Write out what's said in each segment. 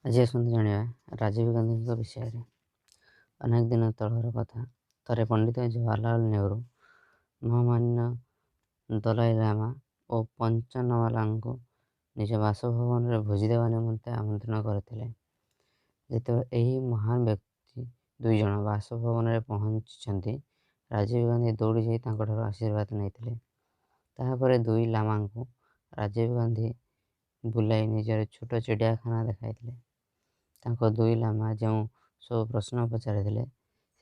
ଆଜି ଆସନ୍ତୁ ଜାଣିବା ରାଜୀବ ଗାନ୍ଧୀଙ୍କ ବିଷୟରେ। ଅନେକ ଦିନ ତଳର କଥା, ଥରେ ପଣ୍ଡିତ ଜବାହରଲାଲ ନେହେରୁ ମହାମାନ୍ୟ ଦଲାଇ ଲାମା ଓ ପଞ୍ଚନୱାଲାଙ୍କୁ ନିଜ ବାସଭବନରେ ଭୋଜି ଦେବା ନିମନ୍ତେ ଆମନ୍ତ୍ରଣ କରିଥିଲେ। ଯେତେବେଳେ ଏହି ମହାନ ବ୍ୟକ୍ତି ଦୁଇଜଣ ବାସଭବନରେ ପହଞ୍ଚିଛନ୍ତି, ରାଜୀବ ଗାନ୍ଧୀ ଦୌଡ଼ି ଯାଇ ତାଙ୍କଠାରୁ ଆଶୀର୍ବାଦ ନେଇଥିଲେ। ତାହାପରେ ଦୁଇ ଲାମାଙ୍କୁ ରାଜୀବ ଗାନ୍ଧୀ ବୁଲାଇ ନିଜର ଛୋଟ ଚିଡ଼ିଆଖାନା ଦେଖାଇଥିଲେ। ତାଙ୍କ ଦୁଇ ଲାମା ଯେଉଁ ସବୁ ପ୍ରଶ୍ନ ପଚାରିଥିଲେ,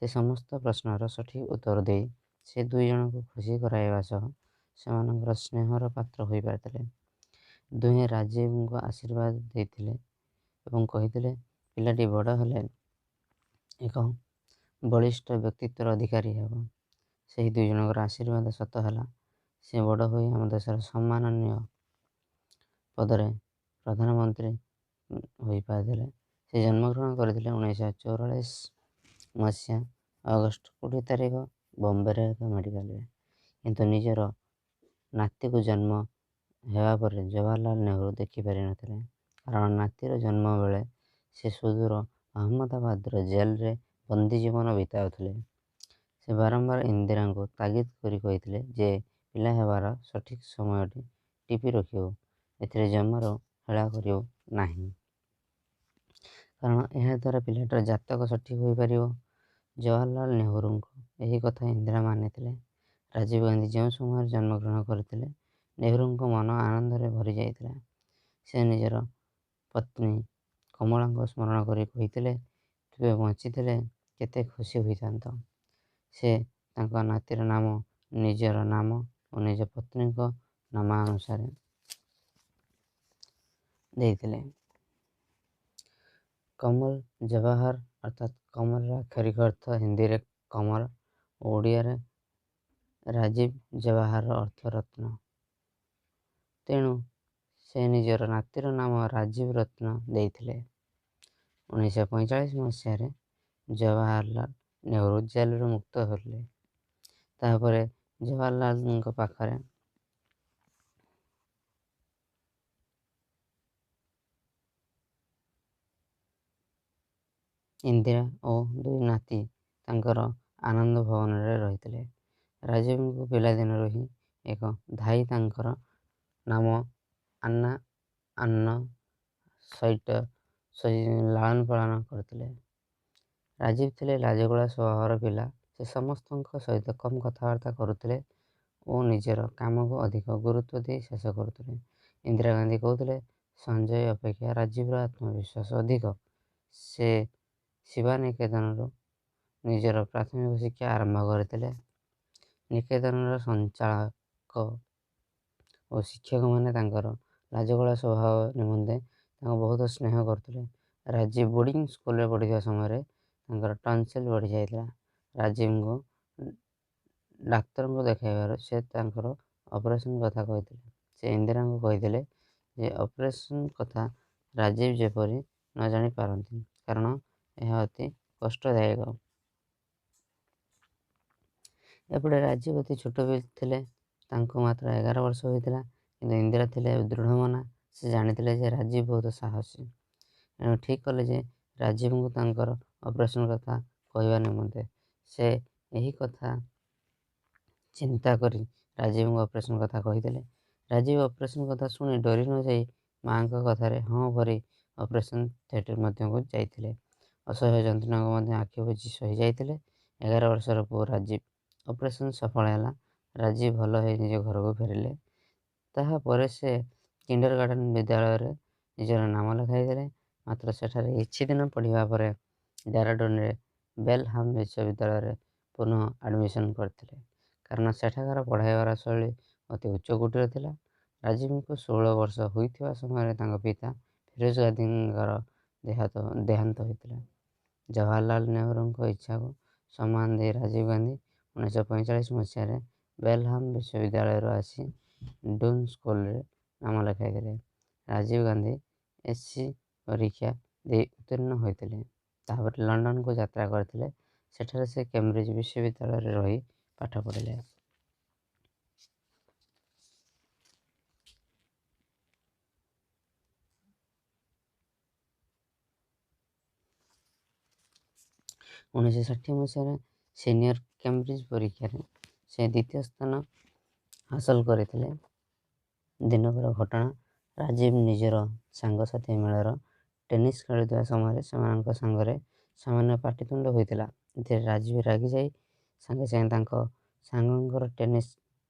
ସେ ସମସ୍ତ ପ୍ରଶ୍ନର ସଠିକ୍ ଉତ୍ତର ଦେଇ ସେ ଦୁଇ ଜଣଙ୍କୁ ଖୁସି କରାଇବା ସହ ସେମାନଙ୍କର ସ୍ନେହର ପାତ୍ର ହୋଇପାରିଥିଲେ। ଦୁହେଁ ରାଜୀବଙ୍କୁ ଆଶୀର୍ବାଦ ଦେଇଥିଲେ ଏବଂ କହିଥିଲେ, ପିଲାଟି ବଡ଼ ହେଲେ ଏକ ବଳିଷ୍ଠ ବ୍ୟକ୍ତିତ୍ୱର ଅଧିକାରୀ ହେବ। ସେହି ଦୁଇ ଜଣଙ୍କର ଆଶୀର୍ବାଦ ସତ ହେଲା। ସେ ବଡ଼ ହୋଇ ଆମ ଦେଶର ସମ୍ମାନନୀୟ ପଦରେ ପ୍ରଧାନମନ୍ତ୍ରୀ ହୋଇପାରିଥିଲେ। ସେ ଜନ୍ମଗ୍ରହଣ କରିଥିଲେ 1944 ମସିହା ଅଗଷ୍ଟ 20 ତାରିଖ ବମ୍ବେର ଏକ ମେଡ଼ିକାଲରେ। କିନ୍ତୁ ନିଜର ନାତିକୁ ଜନ୍ମ ହେବା ପରେ ଜବାହରଲାଲ ନେହେରୁ ଦେଖିପାରିନଥିଲେ, କାରଣ ନାତିର ଜନ୍ମ ବେଳେ ସେ ସୁଦୂର ଅହମ୍ମଦାବାଦର ଜେଲରେ ବନ୍ଦୀ ଜୀବନ ବିତାଉଥିଲେ। ସେ ବାରମ୍ବାର ଇନ୍ଦିରାଙ୍କୁ ତାଗିଦ କରି କହିଥିଲେ ଯେ ପିଲା ହେବାର ସଠିକ୍ ସମୟଟି ଟିପି ରଖିବୁ, ଏଥିରେ ଜମାରୁ ହେଳା କରିବୁ ନାହିଁ, କାରଣ ଏହାଦ୍ୱାରା ପିଲାଟିର ଜାତକ ସଠିକ୍ ହୋଇପାରିବ। ଜବାହରଲାଲ ନେହେରୁଙ୍କ ଏହି କଥା ଇନ୍ଦିରା ମାନିଥିଲେ। ରାଜୀବ ଗାନ୍ଧୀ ଯେଉଁ ସମୟରେ ଜନ୍ମଗ୍ରହଣ କରିଥିଲେ, ନେହେରୁଙ୍କ ମନ ଆନନ୍ଦରେ ଭରି ଯାଇଥିଲା। ସେ ନିଜର ପତ୍ନୀ କମଳାଙ୍କୁ ସ୍ମରଣ କରି କହିଥିଲେ, ତୁମେ ବଞ୍ଚିଥିଲେ କେତେ ଖୁସି ହୋଇଥାନ୍ତ। ସେ ତାଙ୍କ ନାତିର ନାମ ନିଜର ନାମ ଓ ନିଜ ପତ୍ନୀଙ୍କ ନାମାନୁସାରେ ଦେଇଥିଲେ। କମଲ ଜବାହର, ଅର୍ଥାତ୍ କମଲର ଆକ୍ଷରିକ ଅର୍ଥ ହିନ୍ଦୀରେ କମଲ ଓ ଓଡ଼ିଆରେ ରାଜୀବ, ଜବାହରର ଅର୍ଥ ରତ୍ନ। ତେଣୁ ସେ ନିଜର ନାତିର ନାମ ରାଜୀବ ରତ୍ନ ଦେଇଥିଲେ। 1945 ମସିହାରେ ଜବାହରଲାଲ ନେହେରୁ ଜେଲରୁ ମୁକ୍ତ ହେଲେ। ତାହାପରେ ଜବାହରଲାଲଙ୍କ ପାଖରେ ଇନ୍ଦିରା ଓ ଦୁଇ ନାତି ତାଙ୍କର ଆନନ୍ଦ ଭବନରେ ରହିଥିଲେ। ରାଜୀବଙ୍କୁ ପିଲାଦିନରୁ ହିଁ ଏକ ଧାଈ ତାଙ୍କର ନାମ ଆନ୍ନା ଆନ୍ନ ସହିତ ଲାଳନ ପାଳନ କରିଥିଲେ। ରାଜୀବ ଥିଲେ ଲାଜକୁଳା ସ୍ୱଭାବର ପିଲା। ସେ ସମସ୍ତଙ୍କ ସହିତ କମ୍ କଥାବାର୍ତ୍ତା କରୁଥିଲେ ଓ ନିଜର କାମକୁ ଅଧିକ ଗୁରୁତ୍ୱ ଦେଇ ଶେଷ କରୁଥିଲେ। ଇନ୍ଦିରା ଗାନ୍ଧୀ କହୁଥିଲେ, ସଞ୍ଜୟ ଅପେକ୍ଷା ରାଜୀବର ଆତ୍ମବିଶ୍ୱାସ ଅଧିକ। ସେ ଶିବାନିକେତନରୁ ନିଜର ପ୍ରାଥମିକ ଶିକ୍ଷା ଆରମ୍ଭ କରିଥିଲେ। ନିକେତନର ସଞ୍ଚାଳକ ଓ ଶିକ୍ଷକମାନେ ତାଙ୍କର ଲାଜକୁଳା ସ୍ୱଭାବ ନିମନ୍ତେ ତାଙ୍କୁ ବହୁତ ସ୍ନେହ କରୁଥିଲେ। ରାଜୀବ ବୋର୍ଡ଼ିଂ ସ୍କୁଲରେ ପଢ଼ୁଥିବା ସମୟରେ ତାଙ୍କର ଟନସିଲ୍ ବଢ଼ିଯାଇଥିଲା। ରାଜୀବଙ୍କୁ ଡାକ୍ତରଙ୍କୁ ଦେଖାଇବାରୁ ସେ ତାଙ୍କର ଅପରେସନ୍ କଥା କହିଥିଲେ। ସେ ଇନ୍ଦିରାଙ୍କୁ କହିଥିଲେ ଯେ ଅପରେସନ୍ କଥା ରାଜୀବ ଯେପରି ନ ଜାଣିପାରନ୍ତି, କାରଣ ଏହା ଅତି କଷ୍ଟଦାୟକ। ଏପଟେ ରାଜୀବ ଅତି ଛୋଟ ବି ଥିଲେ, ତାଙ୍କୁ ମାତ୍ର 11 ବର୍ଷ ହୋଇଥିଲା। କିନ୍ତୁ ଇନ୍ଦିରା ଥିଲେ ଦୃଢ଼ମନା। ସେ ଜାଣିଥିଲେ ଯେ ରାଜୀବ ବହୁତ ସାହସୀ। ଏଣୁ ଠିକ୍ କଲେ ଯେ ରାଜୀବଙ୍କୁ ତାଙ୍କର ଅପରେସନ୍ କଥା କହିବା ନିମନ୍ତେ। ସେ ଏହି କଥା ଚିନ୍ତା କରି ରାଜୀବଙ୍କୁ ଅପରେସନ୍ କଥା କହିଥିଲେ। ରାଜୀବ ଅପରେସନ୍ କଥା ଶୁଣି ଡରି ନଯାଇ ମାଆଙ୍କ କଥାରେ ହଁ ଭରି ଅପରେସନ୍ ଥିଏଟର ମଧ୍ୟକୁ ଯାଇଥିଲେ। ଅସହ୍ୟ ଯନ୍ତ୍ରଣାକୁ ମଧ୍ୟ ଆଖି ବୁଜି ସହି ଯାଇଥିଲେ 11 ବର୍ଷର ପୁଅ ରାଜୀବ। ଅପରେସନ୍ ସଫଳ ହେଲା। ରାଜୀବ ଭଲ ହୋଇ ନିଜ ଘରକୁ ଫେରିଲେ। ତାହାପରେ ସେ କିଣ୍ଡର ଗାର୍ଡ଼େନ ବିଦ୍ୟାଳୟରେ ନିଜର ନାମ ଲେଖାଇଥିଲେ। ମାତ୍ର ସେଠାରେ କିଛି ଦିନ ପଢ଼ିବା ପରେ ଡେରାଡୁନରେ ବେଲହାମ ବିଶ୍ୱବିଦ୍ୟାଳୟରେ ପୁନଃ ଆଡ଼ମିସନ୍ କରିଥିଲେ, କାରଣ ସେଠାକାର ପଢ଼ାଇବାର ଶୈଳୀ ଅତି ଉଚ୍ଚକୋଟୀର ଥିଲା। ରାଜୀବଙ୍କୁ 16 ବର୍ଷ ହୋଇଥିବା ସମୟରେ ତାଙ୍କ ପିତା ଫିରୋଜ ଗାନ୍ଧୀଙ୍କର ଦେହାନ୍ତ ହୋଇଥିଲା। ଜବାହରଲାଲ ନେହେରୁଙ୍କ ଇଚ୍ଛାକୁ ସମ୍ମାନ ଦେଇ ରାଜୀବ ଗାନ୍ଧୀ 1945 ମସିହାରେ ବେଲହାମ ବିଶ୍ୱବିଦ୍ୟାଳୟରୁ ଆସି ଡୁନ୍ ସ୍କୁଲରେ ନାମ ଲେଖାଇଥିଲେ। ରାଜୀବ ଗାନ୍ଧୀ ଏସ୍ ସି ପରୀକ୍ଷା ଦେଇ ଉତ୍ତୀର୍ଣ୍ଣ ହୋଇଥିଲେ। ତାପରେ ଲଣ୍ଡନକୁ ଯାତ୍ରା କରିଥିଲେ। ସେଠାରେ ସେ କେମ୍ବ୍ରିଜ ବିଶ୍ୱବିଦ୍ୟାଳୟରେ ରହି ପାଠ ପଢ଼ିଲେ। 1960 ମସିହାରେ ସିନିୟର କ୍ୟାମ୍ବ୍ରିଜ୍ ପରୀକ୍ଷାରେ ସେ ଦ୍ୱିତୀୟ ସ୍ଥାନ ହାସଲ କରିଥିଲେ। ଦିନକର ଘଟଣା, ରାଜୀବ ନିଜର ସାଙ୍ଗସାଥି ମେଳର ଟେନିସ୍ ଖେଳୁଥିବା ସମୟରେ ସେମାନଙ୍କ ସାଙ୍ଗରେ ସାମାନ୍ୟ ପାଟିତୁଣ୍ଡ ହୋଇଥିଲା। ଏଥିରେ ରାଜୀବ ରାଗିଯାଇ ସାଙ୍ଗେ ସାଙ୍ଗେ ତାଙ୍କ ସାଙ୍ଗଙ୍କର ଟେନିସ୍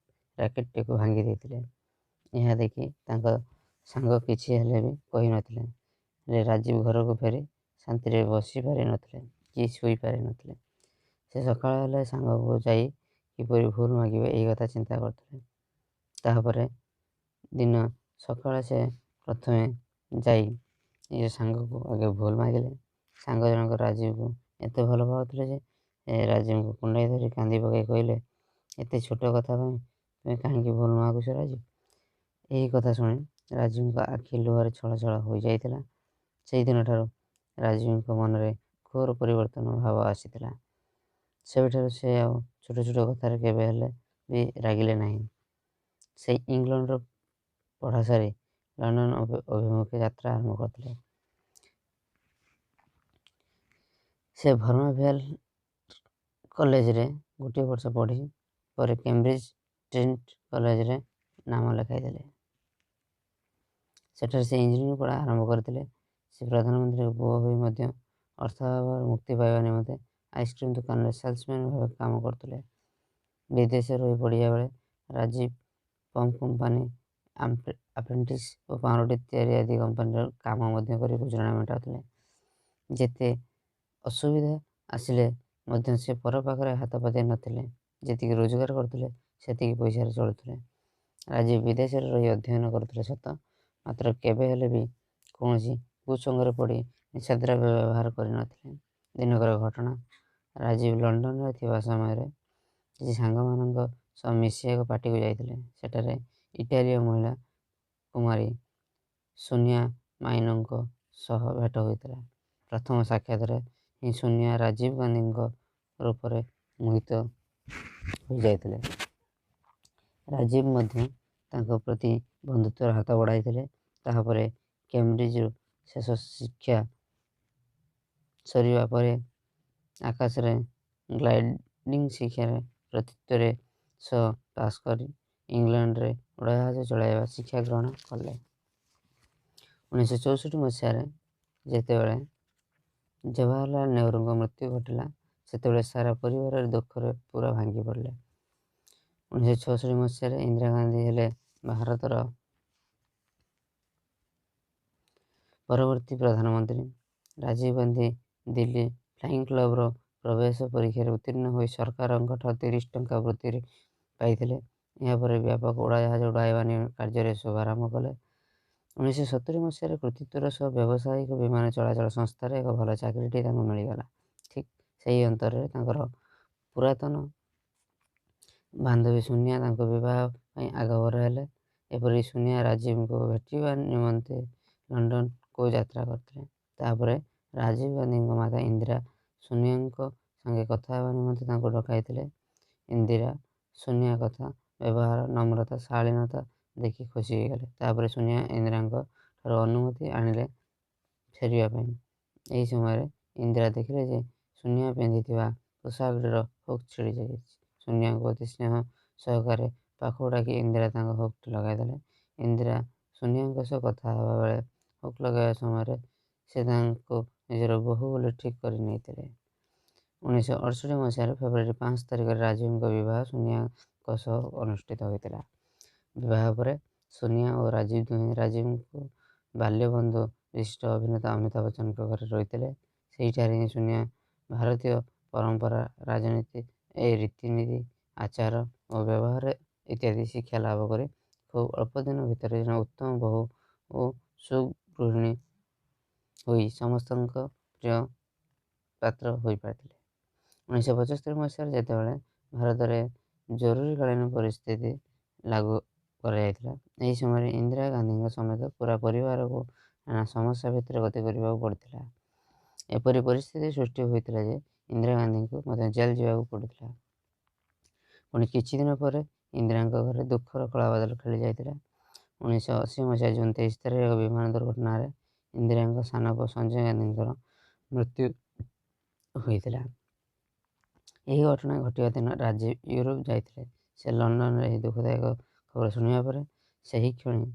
ରାକେଟଟିକୁ ଭାଙ୍ଗି ଦେଇଥିଲେ। ଏହା ଦେଖି ତାଙ୍କ ସାଙ୍ଗ କିଛି ହେଲେ ବି କହିନଥିଲେ। ହେଲେ ରାଜୀବ ଘରକୁ ଫେରି ଶାନ୍ତିରେ ବସି ପାରିନଥିଲେ କି ଶୋଇପାରିନଥିଲେ। ସେ ସକାଳ ହେଲେ ସାଙ୍ଗକୁ ଯାଇ କିପରି ଭୁଲ ମାଗିବେ ଏହି କଥା ଚିନ୍ତା କରୁଥିଲେ। ତାପରେ ଦିନ ସକାଳେ ସେ ପ୍ରଥମେ ଯାଇ ନିଜ ସାଙ୍ଗକୁ ଆଗେ ଭୁଲ ମାଗିଲେ। ସାଙ୍ଗ ଜଣକ ରାଜୀବକୁ ଏତେ ଭଲ ପାଉଥିଲେ ଯେ ରାଜୀବଙ୍କୁ କୁଣ୍ଢାଇ ଧରି କାନ୍ଦି ପକାଇ କହିଲେ, ଏତେ ଛୋଟ କଥା ପାଇଁ ତୁମେ କାହିଁକି ଭୁଲ ମାଗୁଛ ରାଜୀବ? ଏହି କଥା ଶୁଣି ରାଜୀବଙ୍କ ଆଖି ଲୁହରେ ଛଳଛଳ ହୋଇଯାଇଥିଲା। ସେହିଦିନଠାରୁ ରାଜୀବଙ୍କ ମନରେ ଘୋର ପରିବର୍ତ୍ତନ ଭାବ ଆସିଥିଲା। ସେବେଠାରୁ ସେ ଆଉ ଛୋଟ ଛୋଟ କଥାରେ କେବେ ହେଲେ ବି ରାଗିଲେ ନାହିଁ। ସେ ଇଂଲଣ୍ଡର ପଢ଼ା ସାରି ଲଣ୍ଡନ ଅଭିମୁଖେ ଯାତ୍ରା ଆରମ୍ଭ କରିଥିଲେ। ସେ ଭର୍ମାଭିଆଲ କଲେଜରେ ଗୋଟିଏ ବର୍ଷ ପଢ଼ି ପରେ କେମ୍ବ୍ରିଜ୍ ଟ୍ରିନିଟି କଲେଜରେ ନାମ ଲେଖାଇଥିଲେ। ସେଠାରେ ସେ ଇଞ୍ଜିନିୟରିଂ ପଢ଼ା ଆରମ୍ଭ କରିଥିଲେ। ସେ ପ୍ରଧାନମନ୍ତ୍ରୀଙ୍କ ପୁଅ ହୋଇ ମଧ୍ୟ ଅର୍ଥ ଅଭାବରୁ ମୁକ୍ତି ପାଇବା ନିମନ୍ତେ ଆଇସ୍କ୍ରିମ୍ ଦୋକାନରେ ସେଲ୍ସମ୍ୟାନ୍ ଭାବେ କାମ କରୁଥିଲେ। ବିଦେଶରେ ରହି ପଢ଼ିବା ବେଳେ ରାଜୀବ ପମ୍ପ କମ୍ପାନୀ, ଆପ୍ରେଣ୍ଟିସ୍ ଓ ପାଉଁରୁଟି ତିଆରି ଆଦି କମ୍ପାନୀର କାମ ମଧ୍ୟ କରି ଗୁଜୁରାଣ ମେଣ୍ଟାଉଥିଲେ। ଯେତେ ଅସୁବିଧା ଆସିଲେ ମଧ୍ୟ ସେ ପର ପାଖରେ ହାତ ପାତି ନଥିଲେ। ଯେତିକି ରୋଜଗାର କରୁଥିଲେ ସେତିକି ପଇସାରେ ଚଳୁଥିଲେ। ରାଜୀବ ବିଦେଶରେ ରହି ଅଧ୍ୟୟନ କରୁଥିଲେ ସତ, ମାତ୍ର କେବେ ହେଲେ ବି କୌଣସି କୁସଙ୍ଗରେ ପଡ଼ି ନିଶାଦ୍ରବ୍ୟ ବ୍ୟବହାର କରିନଥିଲେ। ଦିନକର ଘଟଣା, ରାଜୀବ ଲଣ୍ଡନରେ ଥିବା ସମୟରେ କିଛି ସାଙ୍ଗମାନଙ୍କ ସହ ମିଶି ଏକ ପାର୍ଟିକୁ ଯାଇଥିଲେ। ସେଠାରେ ଇଟାଲୀୟ ମହିଳା କୁମାରୀ ସୋନିଆ ମାଇନୋଙ୍କ ସହ ଭେଟ ହୋଇଥିଲା। ପ୍ରଥମ ସାକ୍ଷାତରେ ହିଁ ସୋନିଆ ରାଜୀବ ଗାନ୍ଧୀଙ୍କ ରୂପରେ ମୋହିତ ହୋଇଯାଇଥିଲେ। ରାଜୀବ ମଧ୍ୟ ତାଙ୍କ ପ୍ରତି ବନ୍ଧୁତ୍ୱର ହାତ ବଢ଼ାଇଥିଲେ। ତାହାପରେ କେମ୍ବ୍ରିଜରୁ ଶେଷ ଶିକ୍ଷା ସରିବା ପରେ ଆକାଶରେ ଗ୍ଲାଇଡିଂ ଶିକ୍ଷାରେ କୃତିତ୍ୱର ସହ ପାସ୍ କରି ଇଂଲଣ୍ଡରେ ଉଡ଼ାଜାହାଜ ଚଳାଇବା ଶିକ୍ଷା ଗ୍ରହଣ କଲେ। 1964 ମସିହାରେ ଯେତେବେଳେ ଜବାହରଲାଲ ନେହେରୁଙ୍କ ମୃତ୍ୟୁ ଘଟିଲା, ସେତେବେଳେ ସାରା ପରିବାର ଦୁଃଖରେ ପୂରା ଭାଙ୍ଗି ପଡ଼ିଲେ। 1966 ମସିହାରେ ଇନ୍ଦିରା ଗାନ୍ଧୀ ହେଲେ ଭାରତର ପରବର୍ତ୍ତୀ ପ୍ରଧାନମନ୍ତ୍ରୀ। ରାଜୀବ ଗାନ୍ଧୀ ଦିଲ୍ଲୀ ଫ୍ଲାଇଂ କ୍ଲବର ପ୍ରବେଶ ପରୀକ୍ଷାରେ ଉତ୍ତୀର୍ଣ୍ଣ ହୋଇ ସରକାରଙ୍କଠାରୁ 30 ଟଙ୍କା ବୃତ୍ତି ପାଇଥିଲେ। ଏହାପରେ ବ୍ୟାପକ ଉଡ଼ାଜାହାଜ ଉଡ଼ାଇବା କାର୍ଯ୍ୟରେ ଶୁଭାରମ୍ଭ କଲେ। 1970 ମସିହାରେ କୃତିତ୍ୱର ସହ ବ୍ୟବସାୟିକ ବିମାନ ଚଳାଚଳ ସଂସ୍ଥାରେ ଏକ ଭଲ ଚାକିରିଟିଏ ତାଙ୍କୁ ମିଳିଗଲା। ଠିକ୍ ସେହି ଅନ୍ତରରେ ତାଙ୍କର ପୁରାତନ ବାନ୍ଧବୀ ସୋନିଆ ତାଙ୍କ ବିବାହ ପାଇଁ ଆଗଭର ହେଲେ। ଏପରିକି ସୋନିଆ ରାଜୀବଙ୍କୁ ଭେଟିବା ନିମନ୍ତେ ଲଣ୍ଡନକୁ ଯାତ୍ରା କରିଥିଲେ। ତାପରେ ରାଜୀବ ଗାନ୍ଧୀଙ୍କ ମାତା ଇନ୍ଦିରା ସୋନିଆଙ୍କ ସାଙ୍ଗେ କଥା ହେବା ନିମନ୍ତେ ତାଙ୍କୁ ଡକାଇଥିଲେ। ଇନ୍ଦିରା ସୋନିଆ କଥା, ବ୍ୟବହାର, ନମ୍ରତା, ଶାଳୀନତା ଦେଖି ଖୁସି ହୋଇଗଲେ। ତାପରେ ସୋନିଆ ଇନ୍ଦିରାଙ୍କ ଠାରୁ ଅନୁମତି ଆଣିଲେ ଫେରିବା ପାଇଁ। ଏହି ସମୟରେ ଇନ୍ଦିରା ଦେଖିଲେ ଯେ ସୋନିଆ ପିନ୍ଧିଥିବା ପୋଷାକଟିର ହୁକ୍ ଛିଡ଼ି ଯାଇଛି। ସୋନିଆଙ୍କୁ ଅତି ସ୍ନେହ ସହକାରେ ପାଖକୁ ଡାକି ଇନ୍ଦିରା ତାଙ୍କ ହୁକ୍ଟି ଲଗାଇଦେଲେ। ଇନ୍ଦିରା ସୋନିଆଙ୍କ ସହ କଥା ହେବା ବେଳେ ହୁକ୍ ଲଗାଇବା ସମୟରେ ସେ ତାଙ୍କୁ ନିଜର ବୋହୂ ବୋଲି ଠିକ୍ କରି ନେଇଥିଲେ। 1968 ମସିହାରେ ଫେବୃଆରୀ 5 ତାରିଖରେ ରାଜୀବଙ୍କ ବିବାହ ସୋନିଆଙ୍କ ସହ ଅନୁଷ୍ଠିତ ହୋଇଥିଲା। ବିବାହ ପରେ ସୋନିଆ ଓ ରାଜୀବ ଦୁହେଁ ରାଜୀବଙ୍କୁ ବାଲ୍ୟବନ୍ଧୁ ବିଶିଷ୍ଟ ଅଭିନେତା ଅମିତାଭ ବଚ୍ଚନଙ୍କ ଘରେ ରହିଥିଲେ। ସେହିଠାରେ ହିଁ ସୋନିଆ ଭାରତୀୟ ପରମ୍ପରା, ରାଜନୀତି, ରୀତିନୀତି, ଆଚାର ଓ ବ୍ୟବହାର ଇତ୍ୟାଦି ଶିକ୍ଷା ଲାଭ କରି ଖୁବ୍ ଅଳ୍ପ ଦିନ ଭିତରେ ଜଣେ ଉତ୍ତମ ବୋହୂ ଓ ସୁଗୃହିଣୀ ହୋଇ ସମସ୍ତଙ୍କ ପ୍ରିୟ ପାତ୍ର ହୋଇପାରିଥିଲେ। 1975 ମସିହାରେ ଯେତେବେଳେ ଭାରତରେ ଜରୁରୀକାଳୀନ ପରିସ୍ଥିତି ଲାଗୁ କରାଯାଇଥିଲା, ଏହି ସମୟରେ ଇନ୍ଦିରା ଗାନ୍ଧୀଙ୍କ ସମେତ ପୂରା ପରିବାରକୁ ନାନା ସମସ୍ୟା ଭିତରେ ଗତି କରିବାକୁ ପଡ଼ିଥିଲା। ଏପରି ପରିସ୍ଥିତି ସୃଷ୍ଟି ହୋଇଥିଲା ଯେ ଇନ୍ଦିରା ଗାନ୍ଧୀଙ୍କୁ ମଧ୍ୟ ଜେଲ୍ ଯିବାକୁ ପଡ଼ିଥିଲା। ପୁଣି କିଛି ଦିନ ପରେ ଇନ୍ଦିରାଙ୍କ ଘରେ ଦୁଃଖର କଳାବାଦଲ ଖେଳି ଯାଇଥିଲା। 1980 ମସିହା ଜୁନ୍ 23 ତାରିଖ ଏକ ବିମାନ ଦୁର୍ଘଟଣାରେ ଇନ୍ଦିରାଙ୍କ ସାନ ପୁଅ ସଞ୍ଜୟ ଗାନ୍ଧୀଙ୍କର ମୃତ୍ୟୁ ହୋଇଥିଲା। ଏହି ଘଟଣା ଘଟିବା ଦିନ ରାଜୀବ ୟୁରୋପ ଯାଇଥିଲେ। ସେ ଲଣ୍ଡନରେ ଏହି ଦୁଃଖଦାୟକ ଖବର ଶୁଣିବା ପରେ ସେହି କ୍ଷଣି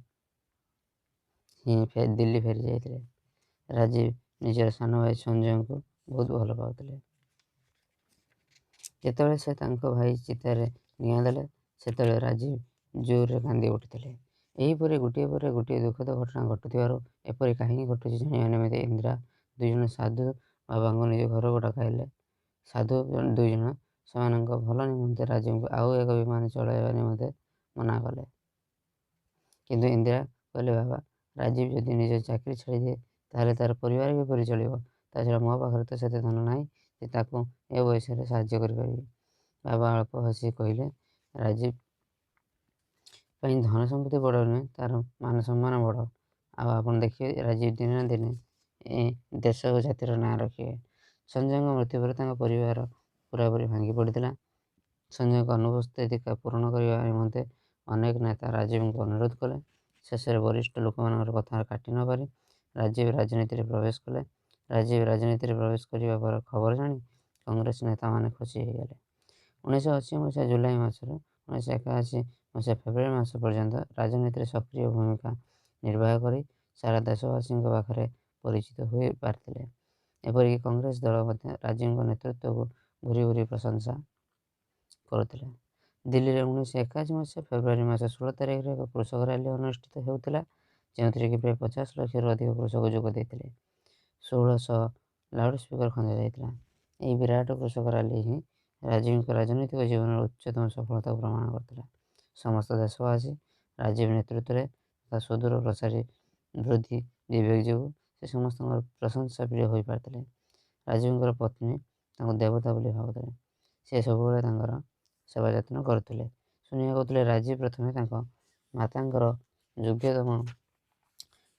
ହିଁ ଦିଲ୍ଲୀ ଫେରି ଯାଇଥିଲେ। ରାଜୀବ ନିଜର ସାନ ଭାଇ ସଞ୍ଜୟଙ୍କୁ ବହୁତ ଭଲ ପାଉଥିଲେ। ଯେତେବେଳେ ସେ ତାଙ୍କ ଭାଇ ଚିତାରେ ନିଆଁ ଦେଲେ, ସେତେବେଳେ ରାଜୀବ ଜୋରରେ କାନ୍ଦି ଉଠିଥିଲେ। ଏହିପରି ଗୋଟିଏ ପରେ ଗୋଟିଏ ଦୁଃଖଦ ଘଟଣା ଘଟୁଥିବାରୁ ଏପରି କାହିଁକି ଘଟୁଛି ଜାଣିବା ନିମନ୍ତେ ଇନ୍ଦିରା ଦୁଇଜଣ ସାଧୁ ବାବାଙ୍କୁ ନିଜ ଘରକୁ ଡକାଇଲେ। ସାଧୁ ଦୁଇଜଣ ସେମାନଙ୍କ ଭଲ ନିମନ୍ତେ ରାଜୀବଙ୍କୁ ଆଉ ଏକ ବିମାନ ଚଳାଇବା ନିମନ୍ତେ ମନା କଲେ। କିନ୍ତୁ ଇନ୍ଦିରା କହିଲେ, ବାବା, ରାଜୀବ ଯଦି ନିଜ ଚାକିରି ଛାଡ଼ିଦିଏ ତାହେଲେ ତାର ପରିବାର କିପରି ଚଳିବ? ତା ଛଡ଼ା ମୋ ପାଖରେ ତ ସେତେ ଧନ ନାହିଁ ଯେ ତାକୁ ଏ ବୟସରେ ସାହାଯ୍ୟ କରିପାରିବି। ବାବା ଅଳ୍ପ ହସି କହିଲେ, ରାଜୀବ ପାଇଁ ଧନ ସମ୍ପତ୍ତି ବଡ଼ ନୁହେଁ, ତାର ମାନ ସମ୍ମାନ ବଡ଼। ଆଉ ଆପଣ ଦେଖିବେ, ରାଜୀବ ଦିନେ ନା ଦିନେ ଏ ଦେଶ ଓ ଜାତିର ନାଁ ରଖିବେ। ସଞ୍ଜୟଙ୍କ ମୃତ୍ୟୁ ପରେ ତାଙ୍କ ପରିବାର ପୂରାପୂରି ଭାଙ୍ଗି ପଡ଼ିଥିଲା। ସଞ୍ଜୟଙ୍କ ଅନୁପସ୍ଥିତି ପୂରଣ କରିବା ନିମନ୍ତେ ଅନେକ ନେତା ରାଜୀବଙ୍କୁ ଅନୁରୋଧ କଲେ। ଶେଷରେ ବରିଷ୍ଠ ଲୋକମାନଙ୍କର କଥା କାଟି ନ ପାରି ରାଜୀବ ରାଜନୀତିରେ ପ୍ରବେଶ କଲେ। ରାଜୀବ ରାଜନୀତିରେ ପ୍ରବେଶ କରିବା ପରେ ଖବର ଜାଣି କଂଗ୍ରେସ ନେତାମାନେ ଖୁସି ହୋଇଗଲେ। 1980 ମସିହା ଜୁଲାଇ ମାସରୁ 1981 ମସିହା ଫେବୃଆରୀ ମାସ ପର୍ଯ୍ୟନ୍ତ ରାଜନୀତିରେ ସକ୍ରିୟ ଭୂମିକା ନିର୍ବାହ କରି ସାରା ଦେଶବାସୀଙ୍କ ପାଖରେ ପରିଚିତ ହୋଇପାରିଥିଲେ। ଏପରିକି କଂଗ୍ରେସ ଦଳ ମଧ୍ୟ ରାଜୀବଙ୍କ ନେତୃତ୍ୱକୁ ଭୁରି ଭୁରି ପ୍ରଶଂସା କରୁଥିଲେ। ଦିଲ୍ଲୀରେ 1981 ମସିହା ଫେବୃଆରୀ ମାସ 16 ତାରିଖରେ ଏକ କୃଷକ ରାଲି ଅନୁଷ୍ଠିତ ହେଉଥିଲା, ଯେଉଁଥିରେ କି ପ୍ରାୟ 50 ଲକ୍ଷରୁ ଅଧିକ କୃଷକ ଯୋଗ ଦେଇଥିଲେ। 1600 ଲାଉଡ ସ୍ପିକର ଖଞ୍ଜା ଯାଇଥିଲା। ଏହି ବିରାଟ କୃଷକ ରାଲି ହିଁ ରାଜୀବଙ୍କ ରାଜନୈତିକ ଜୀବନର ଉଚ୍ଚତମ ସଫଳତାକୁ ପ୍ରମାଣ କରିଥିଲା। ସମସ୍ତ ଦେଶବାସୀ ରାଜୀବ ନେତୃତ୍ୱରେ ତଥା ସୁଦୂର ପ୍ରସାରୀ ବୃଦ୍ଧି ବିବେକ ଯୋଗୁଁ ସେ ସମସ୍ତଙ୍କର ପ୍ରଶଂସା ପ୍ରିୟ ହୋଇପାରିଥିଲେ। ରାଜୀବଙ୍କର ପତ୍ନୀ ତାଙ୍କୁ ଦେବତା ବୋଲି ଭାବୁଥିଲେ। ସେ ସବୁବେଳେ ତାଙ୍କର ସେବା ଯତ୍ନ କରୁଥିଲେ। ସୋନିଆ କହୁଥିଲେ, ରାଜୀବ ପ୍ରଥମେ ତାଙ୍କ ମାତାଙ୍କର ଯୋଗ୍ୟତମ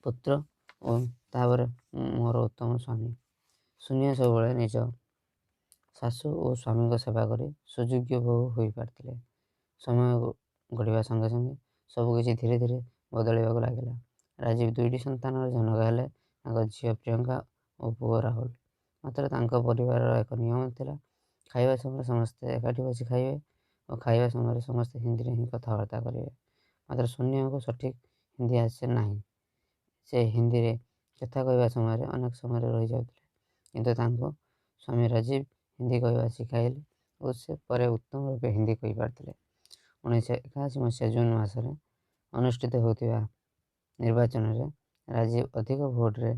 ପୁତ୍ର ଓ ତାପରେ ମୋର ଉତ୍ତମ ସ୍ୱାମୀ। ସୋନିଆ ସବୁବେଳେ ନିଜ ଶାଶୁ ଓ ସ୍ୱାମୀଙ୍କ ସେବା କରି ସୁଯୋଗ୍ୟ ବୋହୂ ହୋଇପାରିଥିଲେ। ସମୟ ଗଡ଼ିବା ସଙ୍ଗେ ସଙ୍ଗେ ସବୁକିଛି ଧୀରେ ଧୀରେ ବଦଳିବାକୁ ଲାଗିଲା। ରାଜୀବ ଦୁଇଟି ସନ୍ତାନର ଜନକ ହେଲେ, ତାଙ୍କ ଝିଅ ପ୍ରିୟଙ୍କା ଓ ପୁଅ ରାହୁଲ। ମାତ୍ର ତାଙ୍କ ପରିବାରର ଏକ ନିୟମ ଥିଲା, ଖାଇବା ସମୟରେ ସମସ୍ତେ ଏକାଠି ବସି ଖାଇବେ ଓ ଖାଇବା ସମୟରେ ସମସ୍ତେ ହିନ୍ଦୀରେ ହିଁ କଥାବାର୍ତ୍ତା କରିବେ। ମାତ୍ର ସୋନିଆଙ୍କୁ ସଠିକ୍ ହିନ୍ଦୀ ଆସେ ନାହିଁ। ସେ ହିନ୍ଦୀରେ କଥା କହିବା ସମୟରେ ଅନେକ ସମୟରେ ରହିଯାଉଥିଲେ। କିନ୍ତୁ ତାଙ୍କୁ ସ୍ୱାମୀ ରାଜୀବ ହିନ୍ଦୀ କହିବା ଶିଖାଇଲେ ଓ ସେ ପରେ ଉତ୍ତମ ରୂପେ ହିନ୍ଦୀ କହିପାରିଥିଲେ। 1981 ମସିହା ଜୁନ୍ ମାସରେ ଅନୁଷ୍ଠିତ ହେଉଥିବା ନିର୍ବାଚନରେ ରାଜୀବ ଅଧିକ ଭୋଟରେ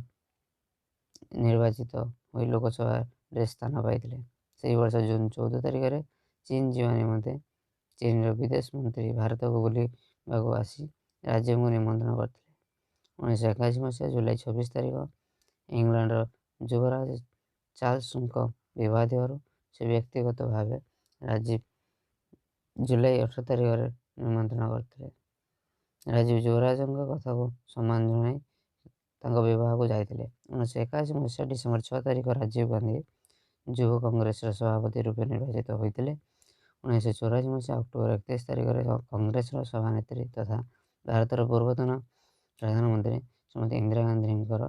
ନିର୍ବାଚିତ ହୋଇ ଲୋକସଭାରେ ସ୍ଥାନ ପାଇଥିଲେ। ସେହି ବର୍ଷ ଜୁନ୍ 14 ତାରିଖରେ ଚୀନ ଯିବା ନିମନ୍ତେ ଚୀନର ବିଦେଶ ମନ୍ତ୍ରୀ ଭାରତକୁ ବୁଲିବାକୁ ଆସି ରାଜୀବଙ୍କୁ ନିମନ୍ତ୍ରଣ କରିଥିଲେ। 1981 ମସିହା ଜୁଲାଇ 26 ତାରିଖ ଇଂଲଣ୍ଡର ଯୁବରାଜ ଚାର୍ଲସଙ୍କ ବିବାହ ଥିବାରୁ ସେ ବ୍ୟକ୍ତିଗତ ଭାବେ ରାଜୀବ ଜୁଲାଇ 18 ତାରିଖରେ ନିମନ୍ତ୍ରଣ କରିଥିଲେ। ରାଜୀବ ଯୁବରାଜଙ୍କ କଥାକୁ ସମ୍ମାନ ଜଣାଇ ତାଙ୍କ ବିବାହକୁ ଯାଇଥିଲେ। 1981 ମସିହା ଡିସେମ୍ବର 6 ତାରିଖ ରାଜୀବ ଗାନ୍ଧୀ ଯୁବ କଂଗ୍ରେସର ସଭାପତି ରୂପେ ନିର୍ବାଚିତ ହୋଇଥିଲେ। 1984 ମସିହା ଅକ୍ଟୋବର 31 ତାରିଖରେ କଂଗ୍ରେସର ସଭାନେତ୍ରୀ ତଥା ଭାରତର ପୂର୍ବତନ ପ୍ରଧାନମନ୍ତ୍ରୀ ଶ୍ରୀମତୀ ଇନ୍ଦିରା ଗାନ୍ଧୀଙ୍କର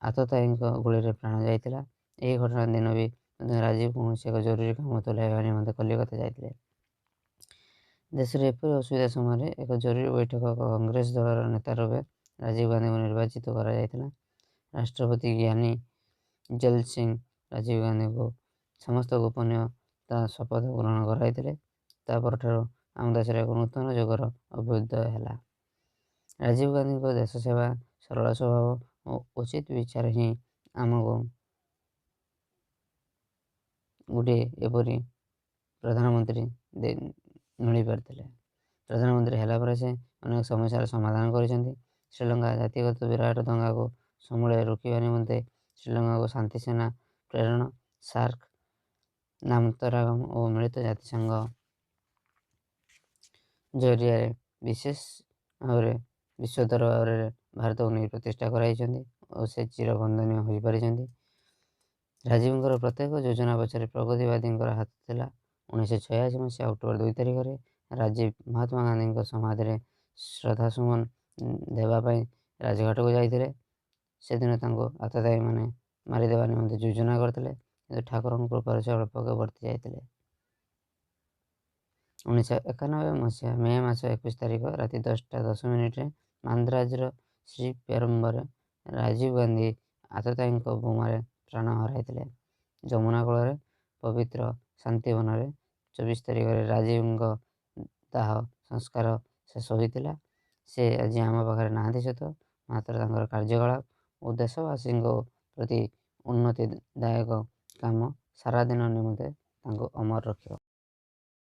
ଆତତାୟୀଙ୍କ ଗୁଳିରେ ପ୍ରାଣ ଯାଇଥିଲା। ଏହି ଘଟଣା ଦିନ ବି ମଧ୍ୟ ରାଜୀବ କୌଣସି ଏକ ଜରୁରୀ କାମ ତୁଲାଇବା ନିମନ୍ତେ କଲିକତା ଯାଇଥିଲେ। ଦେଶରେ ଏପରି ଅସୁବିଧା ସମୟରେ ଏକ ଜରୁରୀ ବୈଠକ କଂଗ୍ରେସ ଦଳର ନେତା ରୂପେ ରାଜୀବ ଗାନ୍ଧୀଙ୍କୁ ନିର୍ବାଚିତ କରାଯାଇଥିଲା। ରାଷ୍ଟ୍ରପତି ଜ୍ଞାନୀ ଜୈଲ ସିଂ ରାଜୀବ ଗାନ୍ଧୀଙ୍କୁ ସମସ୍ତ ଗୋପନୀୟତା ଶପଥ ଗ୍ରହଣ କରାଇଥିଲେ। ତା ପରଠାରୁ ଆମ ଦେଶରେ ଏକ ନୂତନ ଯୁଗର ଅଭ୍ୟୁଦୟ ହେଲା। ରାଜୀବ ଗାନ୍ଧୀଙ୍କ ଦେଶ ସେବା, ସରଳ ସ୍ୱଭାବ ଓ ଉଚିତ ବିଚାର ହିଁ ଆମକୁ ଗୋଟିଏ ଏପରି ପ୍ରଧାନମନ୍ତ୍ରୀ ମିଳିପାରିଥିଲେ। ପ୍ରଧାନମନ୍ତ୍ରୀ ହେଲା ପରେ ସେ ଅନେକ ସମସ୍ୟାର ସମାଧାନ କରିଛନ୍ତି। ଶ୍ରୀଲଙ୍କା ଜାତିଗତ ବିରାଟ ଦଙ୍ଗାକୁ ସମୂଳେ ରୋକିବା ନିମନ୍ତେ ଶ୍ରୀଲଙ୍କାକୁ ଶାନ୍ତି ସେନା ପ୍ରେରଣ, ସାର୍କ ନାମନ୍ତରାଗମ ଓ ମିଳିତ ଜାତିସଂଘ ଜରିଆରେ ବିଶେଷ ଭାବରେ ବିଶ୍ୱ ଦରବାରରେ ଭାରତକୁ ନେଇ ପ୍ରତିଷ୍ଠା କରାଇଛନ୍ତି ଓ ସେ ଚିରବନ୍ଦନୀୟ ହୋଇପାରିଛନ୍ତି। ରାଜୀବଙ୍କର ପ୍ରତ୍ୟେକ ଯୋଜନା ପଛରେ ପ୍ରଗତିବାଦୀଙ୍କର ହାତ ଥିଲା। 1986 ମସିହା ଅକ୍ଟୋବର 2 ତାରିଖରେ ରାଜୀବ ମହାତ୍ମା ଗାନ୍ଧୀଙ୍କ ସମାଧିରେ ଶ୍ରଦ୍ଧାସୁମନ ଦେବା ପାଇଁ ରାଜଘାଟକୁ ଯାଇଥିଲେ। ସେଦିନ ତାଙ୍କୁ ଆତତାୟୀମାନେ ମାରିଦେବା ନିମନ୍ତେ ଯୋଜନା କରିଥିଲେ, କିନ୍ତୁ ଠାକୁରଙ୍କ କୃପାରୁ ସେ ଅଳ୍ପକେ ବର୍ତ୍ତି ଯାଇଥିଲେ। 1991 ମସିହା ମେ ମାସ 21 ତାରିଖ ରାତି 10ଟା 10 ମିନିଟ୍ରେ ମାନ୍ଦ୍ରାଜର ଶ୍ରୀପେରମ୍ବରରେ ରାଜୀବ ଗାନ୍ଧୀ ଆତତାୟୀଙ୍କ ବୋମାରେ ପ୍ରାଣ ହରାଇଥିଲେ। ଯମୁନା କୂଳରେ ପବିତ୍ର ଶାନ୍ତିବନରେ 24 ତାରିଖରେ ରାଜୀବଙ୍କ ଦାହ ସଂସ୍କାର ଶେଷ ହୋଇଥିଲା। ସେ ଆଜି ଆମ ପାଖରେ ନାହାନ୍ତି ସତ, ମାତ୍ର ତାଙ୍କର କାର୍ଯ୍ୟକଳାପ ଓ ଦେଶବାସୀଙ୍କ ପ୍ରତି ଉନ୍ନତିଦାୟକ କାମ ସାରାଦିନ ନିମନ୍ତେ ତାଙ୍କୁ ଅମର ରଖିବ।